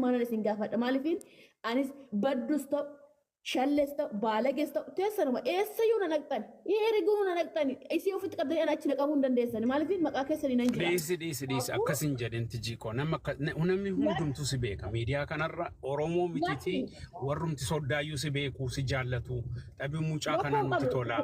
Asumaan isin gaafadha. Maaliifin anis baddus ta'u, shalles ta'u, baalages ta'u, teessanuma eessayyuu na naqxan. Eriguu na naqxan. Isii ofitti qabdanii ana achi naqamuu hin dandeessan. Maaliifin maqaa keessanii nan jira. Dhiisi, dhiisi, dhiisi, akkas hin jedhin, Tijii koo. Nama namni hundumtuu si beeka. Miidiyaa kanarra Oromoo mitiiti, warrumti soddaayyuu si beeku, si jaallatu. Dhabi mucaa kana nutti tola.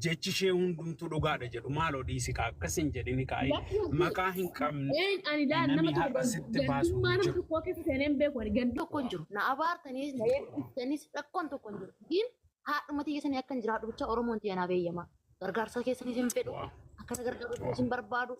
Jechi ishee hundumtuu dhugaadha jedhu. Maaloo dhiisi kaa, akkas hin jedhini kaa'e. Maqaa hin qabne Ani laan nama namni tokko har'a sitti baasu gandummaa hin nama jiru. tokkoo keessa seenee hin beeku. Ani ganduu Tokko hin jiru. Na abaartanis, na eebbistanis rakkoon tokko hin jiru. Gin haadhuma tiyya sanii akkan jiraadhu bicha Oromoon tiyya naaf eeyyama. Gargaarsa keessanis hin fedhu. Akkana gargaaru hin barbaadu.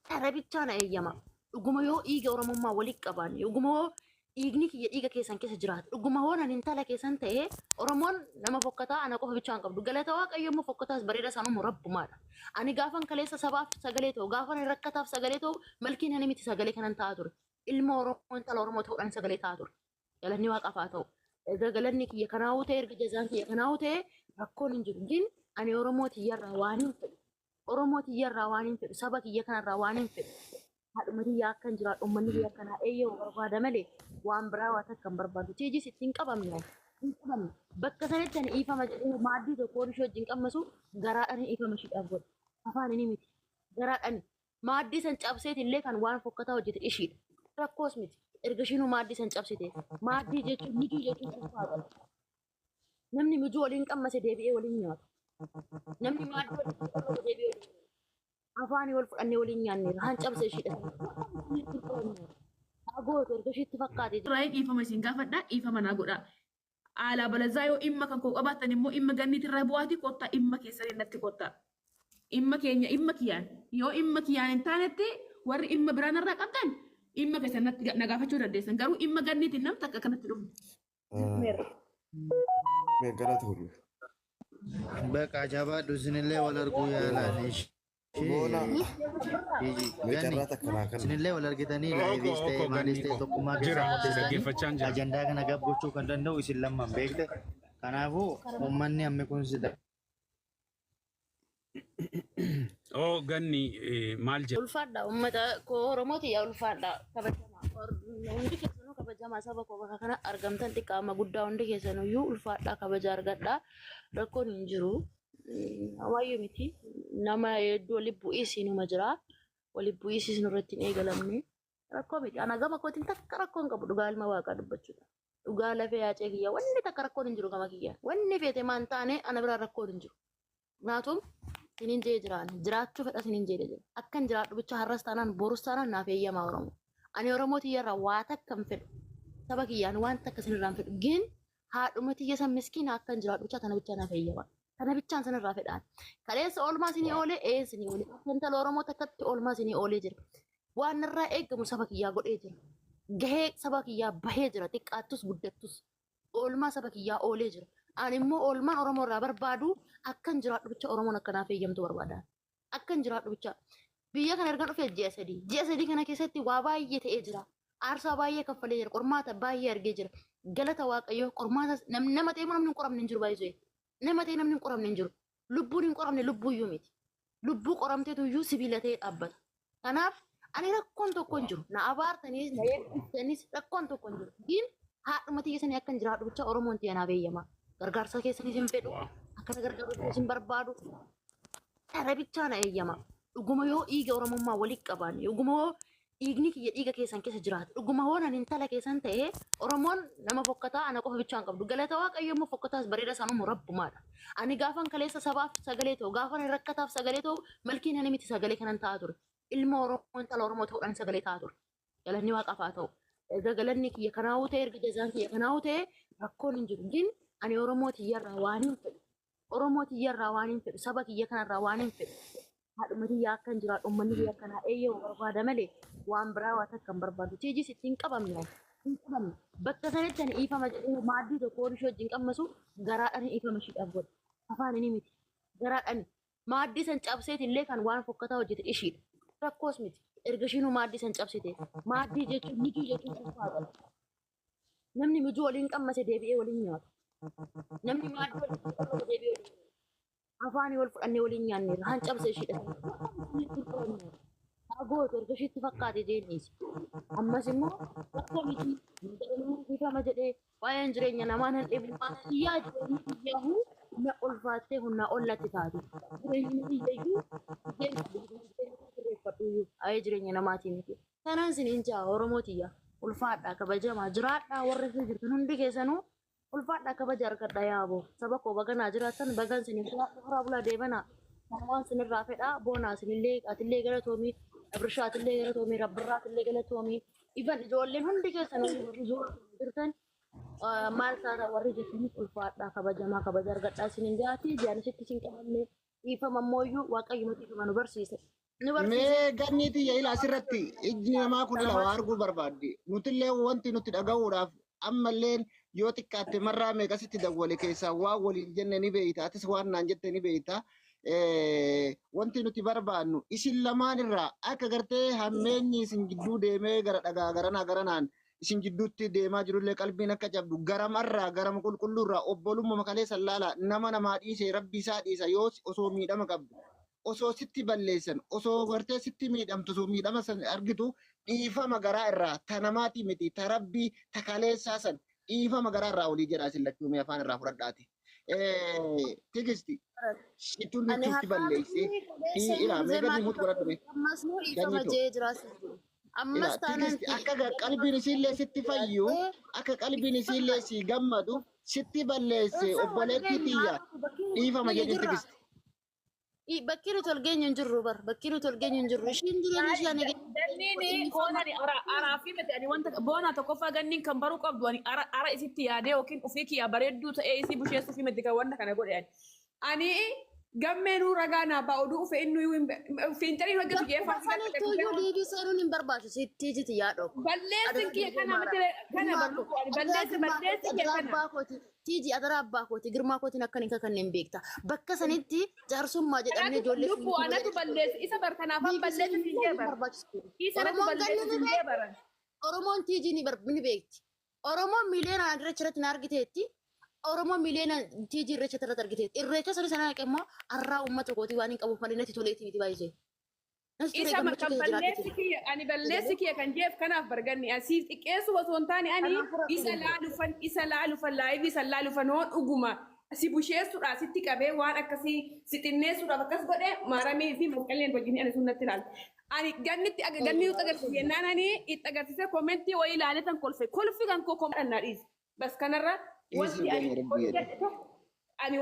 Dhala na eeyyama. Dhuguma yoo dhiiga Oromummaa walitti qabaanne, dhuguma yoo dhiigni kiyya dhiiga keessan keessa jiraate, dhuguma yoo nan intala keessan ta'e, Oromoon nama fokkataa ana qofa bichaa hin qabdu. Galata Waaqayyo immoo fokkataas bareeda isaan uumu rabbumaadha. Ani gaafan kaleessa sabaaf sagalee ta'u, gaafan rakkataaf sagalee ta'u, malkiin ani miti sagalee kanan ta'aa ture. Ilma Oromoo, intala Oromoo ta'uudhaan sagalee ta'aa ture. Galanni Waaqaaf haa ta'u. Erga galanni kiyya kanaa'uu ta'e, erga jazaan kiyya kanaa'uu ta'e, rakkoon hin jiru. Gin ani Oromoo tiyyarraa waan hin fedhu. Oromoo tiyyarraa waan hin fedhu. Saba kiyya kanarraa waan hin fedhu. Haadhuma tiyya akkan jiraadhu, uummanni kiyya akkanaa eeyyamu barbaada malee waan biraa waa takka hin barbaadu. Tiijis ittiin qabamne, hin qabamne. Bakka sanitti ani dhiifama jedhee maaddii tokko ishee wajjin qammasu garaadhaan dhiifama ishiidhaaf godhe. Afaan inni miti. Garaadhaan maaddii san cabseet illee kan waan fokkataa hojjete ishiidha. Rakkoos miti. Erga ishiinuu maaddii san cabsite. Maaddii jechuun mijuu jechuun ulfaata. Namni mijuu waliin qammase deebi'ee waliin nyaata. Namni maaddii waliin qammase deebi'ee waliin nyaata. Afaanii wal fudhannee waliin nyaanneerra. Haan cabse ishiidha. Haa gootu erga ishiitti fakkaate. Raayii dhiifama isin gaafadha, dhiifama naa godha. Aalaa balazaa yoo dhimma kan koo qabaattan immoo dhimma ganniitirraa bu'aatii kottaa, dhimma keessanii natti kottaa. Dhimma keenya dhimma kiyyaan yoo dhimma kiyyaan hin taanetti, warri dhimma biraa narraa qabdan dhimma keessan natti na gaafachuu dandeessan, garuu dhimma ganniitiin namni takka akkanatti dhufne. Mee galatoomii. Baqa jabaadhu, isinillee wal arguu yaalaan ishee. Boona. Mee Ganni carraa takka naa kenna. isinillee wal argitanii Oko live is ta'e oko maalis gannii ta'e koo. tokkummaa Jira, keessan murteessitanii dhaggeeffachaan jira. ajandaa kana gab gochuu kan danda'u isin lamman beekte. Kanaafuu uummanni ammi kun si Oo ganni maal jedha? Ulfaadha uummata koo, Oromooti yaa, ulfaadha, kabajamaa. Hundi keessanuu kabajamaa, saba koo bakka kana argamtan, xiqqaa amma guddaa hundi keessanuyyuu ulfaadha, kabaja argadha. Rakkoon hin jiru. Waayyuu miti, nama hedduu walitti bu'iis inuma jira. Walitti bu'iisis nurratti hin eegalamne. Rakkoo miti. Ana gama kootiin takka rakkoon qabu, dhugaa ilma Waaqaa dubbachuudha. Dhugaa lafee haacee kiyya, wanni takka rakkoon hin jiru gama kiyya. Wanni feete maan taane, ana biraa rakkoon hin jiru. Naatum sinin jee jiraan jiraachuu fedha sinin jedhe jira. Akkan jiraadhu bicha har'as taanaan borus taanaan naaf eeyyamaa Oromoo. Ani Oromoo tiyyarraa waa takka hin fedhu. Saba kiyyaan waan takka sinirraa hin fedhu. Gin haadhuma tiyya san miskiina akkan jiraadhu bicha tana bicha naaf eeyyama. Tana bichaan sanirraa fedhaan. Kaleessa oolmaa sinii oolee ee sinii oolee. Akka intala Oromoo takkatti oolmaa sinii oolee jira. Waan narraa eegamu saba kiyyaa godhee jira. Gahee saba kiyyaa bahee jira, xiqqaattus guddattus. Oolmaa saba kiyyaa oolee jira. Ani immoo oolmaan Oromoo irraa barbaadu akkan jiraadhu bicha Oromoon akkanaaf eeyyamtu barbaada. Akkan jiraadhu bicha. Biyya kana ergan dhufee ji'a 3. Ji'a 3 kana keessatti waa baay'ee ta'ee jira. Aarsaa baay'ee kaffalee jira. Qormaata baay'ee argee jira. Galata Waaqayyoo, qormaata nama ta'e namni hin qoramne hin jiru baay'isee. Nama ta'e namni hin qoramne hin jiru. Lubbuun hin qoramne lubbuuyyuu miti. Lubbuu qoramteetu iyyuu sibiila ta'ee dhaabbata. Kanaaf ani rakkoon tokko hin jiru. Na abaartanis, na eebbistanis rakkoon tokko hin jiru. Gin haadhuma tiyya sanii akkan jiraadhu bicha Oromoon tiyya naaf eeyyama. Gargaarsa keessanis hin fedhu. Akkana gargaaru hin barbaadu. Dhala bichaa na eeyyama. Dhuguma yoo dhiiga Oromummaa walitti qabaanne, dhuguma yoo dhiigni kiyya dhiiga keessan keessa jiraate, dhuguma yoo nan intala keessan ta'e, Oromoon nama fokkataa ana qofa bichaa hin qabdu. Galata Waaqayyo immoo fokkataas bareeda isaan uumu rabbumaadha. Ani gaafan kaleessa sabaaf sagalee ta'u, gaafan rakkataaf sagalee ta'u, malkiin ani miti sagalee kanan ta'aa ture. Ilma Oromoo, intala Oromoo ta'uudhaan sagalee ta'aa ture. Galanni Waaqaaf haa ta'u. Erga galanni kiyya kanaa'uu ta'e, erga jazaan kiyya kanaa'uu ta'e, rakkoon hin jiru. Gin ani Oromoo tiyyarraa waan hin fedhu. Oromoo tiyyarraa waan hin fedhu. Saba kiyya kanarraa waan hin fedhu. Haadhuma tiyya akkan jiraadhu, uummanni kiyya akkanaa eeyyamu barbaada malee waan biraa waa takka hin barbaadu. Tiijis ittiin qabamne, hin qabamne. Bakka sanitti ani dhiifama jedhee maaddii tokko ishee wajjin qammasu garaadhaan dhiifama ishiidhaaf godhe. Afaan inni miti. Garaadhaan maaddii san cabseet illee kan waan fokkataa hojjete ishiidha. Rakkoos miti. Erga ishiinuu maaddii san cabsite. Maaddii jechuun mijuu jechuun ulfaata. Namni mijuu waliin qammase deebi'ee waliin nyaata. Namni maaddii waliin qammase deebi'ee waliin nyaata. Afaanii wal fudhannee waliin nyaanneerra. Haan cabse ishiidha. Gootu erga ishiitti fakkaate jeenis. Ammas immoo rakkoo miti dhiifama jedhee waa'een jireenya namaa nan dhibu iyyaa jireenyi iyyahu na ulfaattee humnaa ol natti taate. Jireenyi iyyayyuu sirreeffadhu iyyuu waa'ee jireenya namaatii miti. Kanaan siniin jaa Oromootiyya ulfaadhaa kabajamaa jiraadhaa warra ishee jirtan hundi keessanuu ulfaadhaa kabaja argadha yaaboo saba koo baganaa jiraattan bagan siniin horaa bulaa deebanaa. Waan sinirraa fedhaa boonaa sinillee atillee galatoomii Abrishaa atillee galatoomii Rabbirraa atillee galatoomii ifan ijoolleen hundi keessan jirtan maal taata warri jettaniif ulfaadhaa kabajamaa kabaja argadhaa isinin jaati jaanisitti isin qabamne dhiifama ammoo waaqayyo dhiifama nu barsiise. Nu barsiise. Mee ganni tiyya ila asirratti ijji namaa kun ila waa arguu barbaaddi. Nutillee wanti nuti dhaga'uudhaaf ammallee yoo xiqqaatte marraa meeqasitti dawwale keessaa waan waliin jenne ni beeyta. Atis waan naan jette ni beeyta. Wanti nuti barbaannu isin lamaan irraa akka gartee hammeenyi isin gidduu deemee gara dhagaa garanaa garanaan isin gidduutti deemaa jirullee qalbiin akka cabdu garamarraa garama qulqulluurraa obbolummaa makalee sallaala nama namaa dhiise rabbi isaa dhiisa yoo osoo miidhama qabdu. Osoo sitti balleessan osoo gartee sitti miidhamtu osoo miidhama san argitu dhiifama garaa irraa ta namaati miti ta rabbii ta kaleessaa san dhiifama garaa irraa olii jedhaa isin lachuu mee afaan irraa fudhadhaati. Tigisti situn Ani nutti balleessee ilaa mee gadi mut godhadhu mee. Ammas nu dhiifama Ganni jee jiraas. Ammas Ilaa taanaan tigisti akka qalbiin isiillee sitti fayyu akka qalbiin isiillee si gammadu sitti balleesse obboleetti tiyya dhiifama jedhin tigisti. Bakki nuti ol geenyu hin jirru bar bakki nuti ol geenyu hin jirru ishiin jireenya ishee ani Ganniin boonani araa fi miti ani wanta boonaa tokkoffaa ganniin kan baruu qabdu ani ara ara isitti yaadee yookiin ofii kiyyaa bareedduu ta'ee isii busheessuu fi miti kan wanta kana godhe ani. Ani gammeenuu ragaa naa ba'a oduu ufe inni fiinxarii hojjetu jeefaa Sanittuu iyyuu liigii seenuun hin barbaachisu itti jiti yaadho. Balleessin kiyya kana miti kana barluqu ani balleessi balleessi kiyya kana. Tiiji adara abbaa kooti girmaa kootiin akkan hin kakanneen beekta. Bakka sanitti jaarsummaa jedhamee ijoollee Lubbu anatu balleessi isa bar kanaafan balleessi siin jee bara. Isa anatu Oromoon balleessi ganni siin ni jee bara. Oromoon tiijii ni beekti. Oromoon miiliyoonaan irreecha irratti na argiteetti. Oromoon miiliyoonaan tiijii irreecha irratti argiteetti. Irreecha sani sana haqe immoo arraa uummata kootii waan hin qabuuf malee natti toleetii miti baay'isee. Natti tolee Isa gammachuu kan keessa balleessi jiraadhe. kiyya ani balleessi kiyya kan jeef kanaaf barganni asiif xiqqeessu osoo hin taane ani isa laalufan isa laalufan laayivii isa laalufan hoo dhuguma si busheessuudha sitti qabee waan akkasii si xinneessuudhaaf akkas godhe maaramii fi masqalleen wajjin ani sun natti ilaalu. Ani gannitti ganni nutti agarsiise jennaan ani itti agarsiise koomentii wayii ilaalee tan kolfe kolfi kan koo koomentii naa dhiise. Bas kanarra wanti ani Dhiisi rabbi jedhe. hojjedhe tokko ani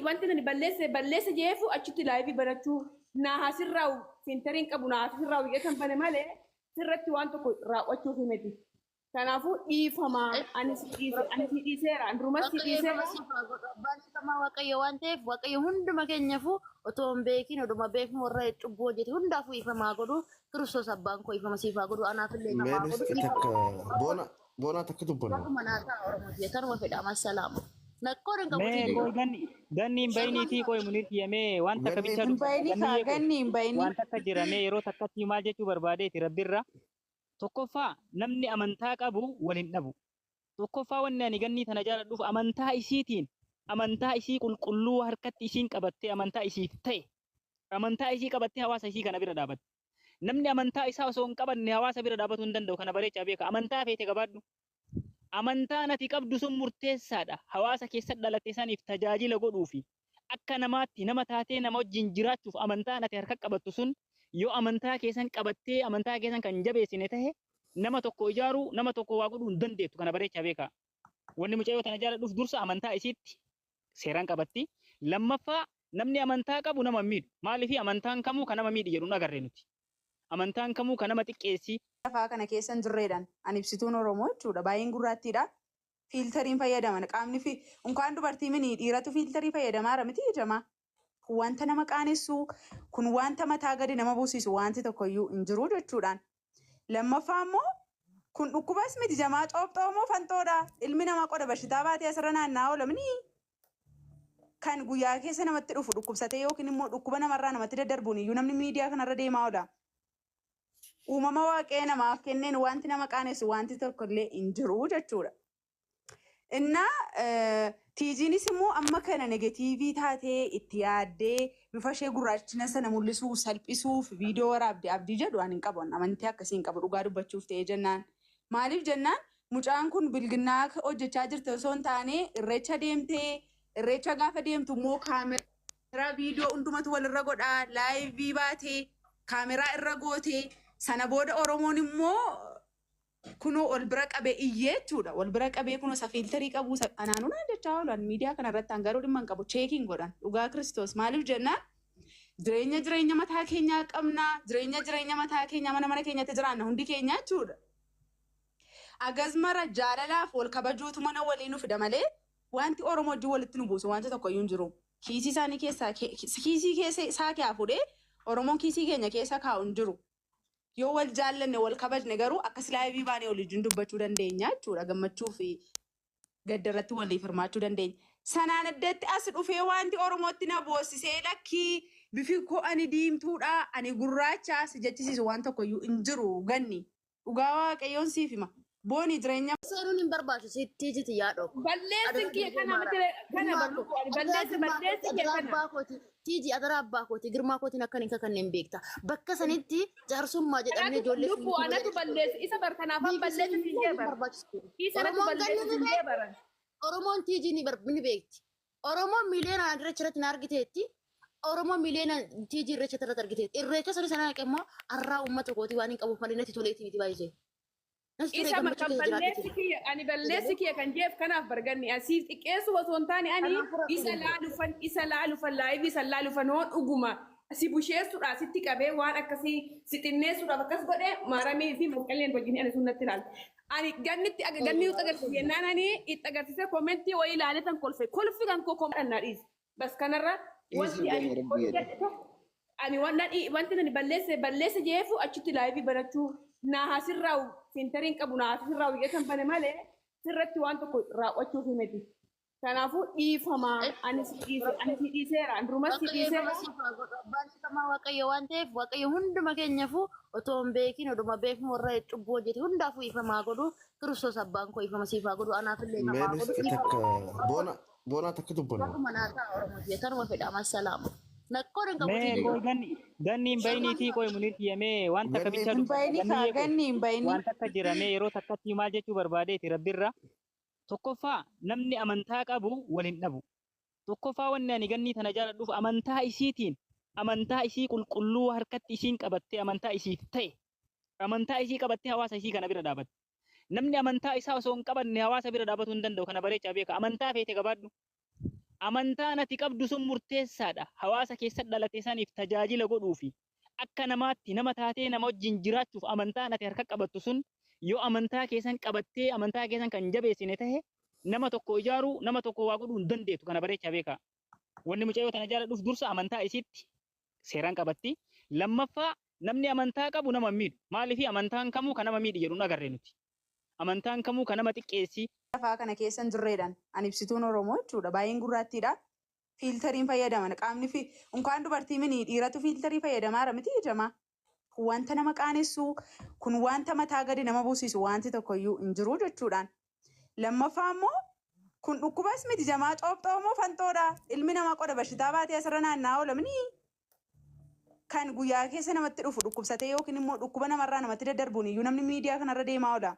wanti ani balleesse balleesse jeefu achitti laayivii banachuu naa hasirraa fiintariin qabu naa hasirraa hojjetan bane malee sirratti waan tokko raawwachuuf miti. Kanaafuu dhiifamaa ani si dhiise ani si dhiiseera ani durumas si Waaqayyo dhiiseera. nama siif haa godhu. Abbaan dhiifamaa Waaqayyo waan ta'eef Waaqayyo hunduma keenyaafuu otoo hin beekin oduma beeknu warra cubbuu hojjete hundaafuu dhiifama haa godhu. Kiristoos abbaan koo dhiifama siif haa godhu. Anaaf illee dhiifama haa Meenis godhu. takka boona boona takka dubbanna. Akkuma naa ta'a Oromoo biyya tanuma fedha masalaama. Nakkoon hin qabu Mee tiijii. qoy ganni ganni hin bayiniitii qoy muniir kiyya waan takka Ganni bichaa Hin dubbata bayini kaa ganni qoy ganni hin bayini. waan takka jira mee yeroo takkatti maal jechuu barbaadeeti rabbirra tokkoffaa namni amantaa qabu wal hin dhabu tokkoffaa wanni ani gannii tana jaaladhuuf amantaa isiitiin amantaa isii qulqulluu harkatti isiin qabattee amantaa isiif ta'e amantaa isii qabattee hawaasa isii kana bira dhaabatte namni amantaa isaa osoo hin qabanne hawaasa bira dhaabatuu hin danda'u kana bareechaa beeka amantaa feete qabaadhu amantaan ati qabdu sun murteessaadha. Hawaasa keessa dhalatte saniif tajaajila godhuufi akka namaatti nama taatee nama wajjin jiraachuuf amantaan ati harka qabattu sun yoo amantaa keessan qabattee amantaa keessan kan jabeessine tahe nama tokko ijaaruu nama tokko waa godhuu hin dandeettu kana bareechaa beeka. Wanni mucayyoo tana jaaladhuuf dursa amantaa isiitti seeraan qabatti. Lammaffaa namni amantaa qabu nama hin miidhu. Maaliif amantaan kamuu kan nama miidhi jedhu hin agarre nuti. Amantaan kamuu kan nama xiqqeessi Lafaa kana keessa hin jirreedhaan ani ibsituun Oromoo jechuudha. Baay'een gurraattiidha. Fiiltariin fayyadaman qaamni fi unkaan dubartii mini dhiiratu fiiltarii fayyadamaa jira miti jamaa. Kun wanta nama qaanessu kun wanta mataa gadi nama buusisu wanti tokkoyyuu hin jiru jechuudhaan. Lammaffaa immoo kun dhukkubas miti jamaa coobxoo fantoodha. Ilmi namaa qoda bashitaa baatee asirra naanna'aa oola mini. Kan guyyaa keessa namatti dhufu dhukkubsatee yookiin immoo dhukkuba namarraa namatti daddarbuun iyyuu namni miidiyaa kanarra deemaa oola. Uumama waaqee namaaf kenneen wanti nama qaanessu wanti tokkollee hin jiru jechuudha. Innaa tiijiinis immoo amma kana negative taatee itti yaaddee bifa ishee gurraachina sana mul'isuu salphisuuf viidiyoo waraabde abdii jedhu ani hin qabu. Amantii akkasii hin qabu dhugaa dubbachuuf ta'ee jennaan. Maaliif jennaan, mucaan kun bilginnaa hojjechaa jirte osoo hin taane, irreecha deemtee, irreecha gaafa deemtu immoo kaameraa viidiyoo hundumatu walirra godhaa, live baatee, kaameraa irra gootee, sana booda Oromoon immoo kunoo ol bira qabee iyyee jechuudha. Wal bira qabee kunoo isa filter qabu anaanuu naan jechaa oolan miidiyaa kana irratti. Garuu dhimma hin qabu, check godhan dhugaa Kiristoos. Maaliif jennaan, jireenya jireenya mataa keenyaa qabna, jireenya jireenya mataa keenyaa mana mana keenyatti jiraanna hundi keenya jechuudha. Agas mara jaalalaaf wal kabajuutu mana walii nu fida malee wanti Oromoo wajjin walitti nu buusu wanti tokko iyyuu hin jiru. Kiisii isaanii keessaa, kiisii keessa isaa kaa fuudhee Oromoon kiisii keenya keessa kaa'u hin jiru. Yoo wal jaallanne, wal kabajne garuu akkas live baanee wal wajjin dubbachuu dandeenya jechuudha. Gammachuu fi gadda irratti waliif hirmaachuu dandeenya. Sanaan addatti as dhufee wanti Oromootti na boossisee, lakkii, bifi koo ani diimtuudha, ani gurraacha si jechisiisu waan tokko iyyuu hin jiru ganni. Dhugaa Waaqayyoon siif hima. Booni jireenya Seenuun hin barbaachisu sitti jiti yaadho. Balleessin kiyya kana miti, kana barluqu ani balleessi, balleessi kiyya kana. Abbaa kooti, Tiiji, adara abbaa kooti, girmaa kootiin akkan hin kakanneen beekta. Bakka sanitti jaarsummaa jedhamee ijoollee Lubbu, anatu balleessi isa bar, kanaafan balleessi siin jee bar. Isa natu Oromoon balleessi ganni siin ni jee baran. Oromoon Tiijii ni beekti. Oromoon miiliyoonaan irreecha irratti na argiteetti. Oromoon miiliyoonaan Tiijii irreecha irratti argiteetti. Irreecha sani sana immoo arraa uummata kootii waan hin qabuuf malee natti toleetii miti baay'isee. Natti tolee Isa gammachuu kan keessa balleessi jiraadheeti. kiyya, ani balleessi kiyya kan jeef kanaaf barganni asii xiqqeessu osoo hin taane, ani isa laalufan, isa laalufan, live isa laalufan hoo dhuguma si busheessuudhaaf sitti qabee waan akkasii si xinneessuudhaaf akkas godhee maaramii fi masqalleen wajjin ani sun natti ilaalte. Ani gannitti ganni nutti agarsiise jennaan, ani itti agarsiise, comment wayii ilaalee tan kolfe, kolfi kan koo comment naa dhiise. Bas kanarra wanti ani hojjedhe tokko, ani wanti ani balleesse balleesse jeefu achitti live banachuu naa hasirraa filteriin qabu naa hasirraa hojjetan bane malee sirratti waan tokko raawwachuuf miti. Kanaafuu dhiifamaa, ani si dhiise, ani si dhiiseera, ani durumas si dhiiseera. Abbaan dhiifamaa Waaqayyo waan ta'eef, Waaqayyo hunduma keenyaafuu otoo hin beekin, oduma beeknu warra cubbuu hojjete hundaafuu dhiifamaa godhu. Kiristoos abbaan koo dhiifama siif haa godhu, anaafillee dhiifama haa Meenis godhu. Takka boona boonaa takka dubbanna. Akkuma naa ta'a Oromoo jee tanuma fedha masalaama. Nakkoon hin qabu Mee tiijii. qoy, ganni ganni hin bayiniitii, qoy Muniir kiyya, waan takka Ganni bichaa hin dubbadha. bayini kaa. Ganniyyee qoy. Ganni hin bayini. Waan takka jira, mee yeroo takkatti maal jechuu barbaadeeti rabbirra. Tokkoffaa, namni amantaa qabu wal hin dhabu. Tokkoffaa, wanni ani gannii tana jaaladhuuf amantaa isiitiin, amantaa isii qulqulluu harkatti isiin qabattee, amantaa isiif ta'e, amantaa isii qabattee hawaasa isii kana bira dhaabatte. Namni amantaa isaa osoo hin qabanne hawaasa bira dhaabatuu hin danda'u, kana bareechaa beeka. Amantaa feete qabaadhu. Amantaan ati qabdu sun murteessaadha. Hawaasa keessa dhalate saniif tajaajila godhuufi akka namaatti nama taatee nama wajjin jiraachuuf amantaan ati harka qabattu sun, yoo amantaa keessan qabattee amantaa keessan kan jabeessine tahe, nama tokko ijaaruu, nama tokko waa godhuu hin dandeettu, kana bareechaa beeka. Wanni mucayyoo tana jaaladhuuf dursa amantaa isiitti seeraan qabatti. Lammaffaa, namni amantaa qabu nama hin miidhu. Maaliif amantaan kamuu kan nama miidhi jedhu hin agarre nuti. Amantaan kamuu kan nama xiqqeessi. Lafaa kana keessa hin jirreedhaan ani ibsituun Oromoo jechuudha. Baay'een gurraattiidha. Filteriin fayyadaman qaamni fi unkaan dubartii mini dhiiratu filter fayyadamaara miti jamaa. Kun wanta nama qaanessu, kun wanta mataa gadi nama buusisu wanti tokkoyyuu hin jiru jechuudhaan. Lammaffaa immoo kun dhukkubas miti jamaa, coophxoo fanxoodha. Ilmi namaa qoda bashitaa baatee asirra naanna'aa oola mini. Kan guyyaa keessa namatti dhufu dhukkubsatee yookiin immoo dhukkuba namarraa namatti daddarbuun iyyuu namni miidiyaa kanarra deemaa oola.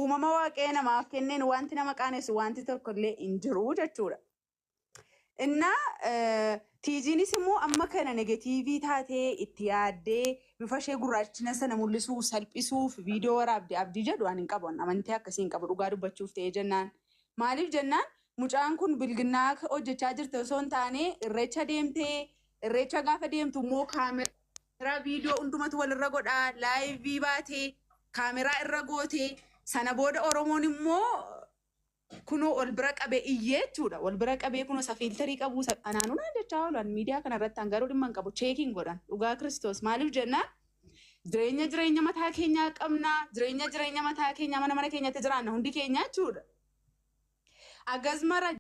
Uumama Waaqayyo namaaf kenneen wanti nama qaanessu wanti tokkollee hin jiru jechuudha. Innaa tiijiinis immoo amma kana negative taatee itti yaaddee bifa ishee gurraachina sana mul'isuu salphisuuf viidiyoo waraabde abdii jedhu ani hin qabu. Amantii akkasii hin qabu dhugaa dubbachuuf ta'ee jennaan. Maaliif jennaan, mucaan kun bilginnaa hojjechaa jirte osoo hin taane, irreecha deemtee, irreecha gaafa deemtu immoo kaameraa viidiyoo hundumatu walirra godhaa, live baatee, kaameraa irra gootee, sana booda Oromoon immoo kunoo ol bira qabee iyyee jechuudha. Wal bira qabee kunoo isa filter qabu anaanuu naan jechaa oolan miidiyaa kana irratti. Garuu dhimma hin qabu, check godhan dhugaa Kiristoos. Maaliif jennaan, jireenya jireenya mataa keenyaa qabna, jireenya jireenya mataa keenyaa mana mana keenyatti jiraanna hundi keenya jechuudha. Agas mara